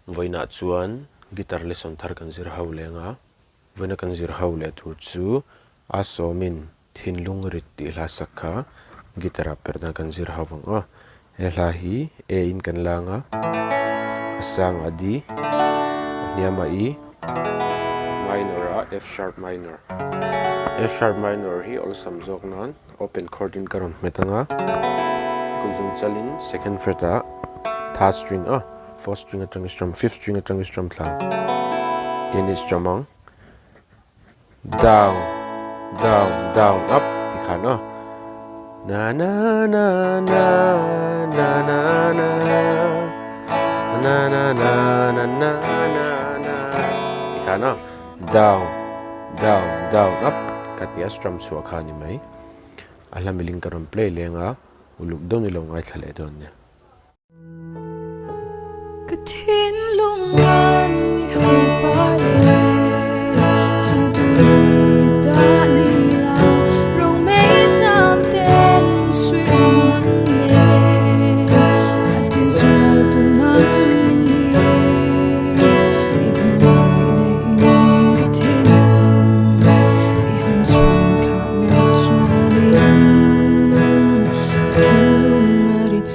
Vawiinah chuan guitar lesson thar kan zir ho leng a, vawiina kan zir ho leh tur chu a sawmin thinlung rit tih hla sak kha guitar ah perh dan kan zir ho vang a. He hla hi A in kan lang a, a sang a D, a hniam a E, minor a F sharp minor. F sharp minor hi awlsam zawk nan open chord in ka rawn hmet ang a, kuzung chalin second fret ah third string a. Fourth string atang i strum, fifth string atang i strum thla tin i strum ang. Down, down, down, up ti khan aw. Na na na na na na na na na na na na na na ti khan aw. Down, down, down, up ka tia strum chhuah kha ni mai. A hla miling ka rawn play leng a, uluk dawn ilo ngaithla leh dawn nia. Ka thinlung an i ho par e, Chungtui dah ni la, Romei zam ten sui awm an le, Ka ti zual tu nang i ni, I hmangaih neiin ka thinlung, I han chhun kha meuh chuanin, Ka thinlung a rit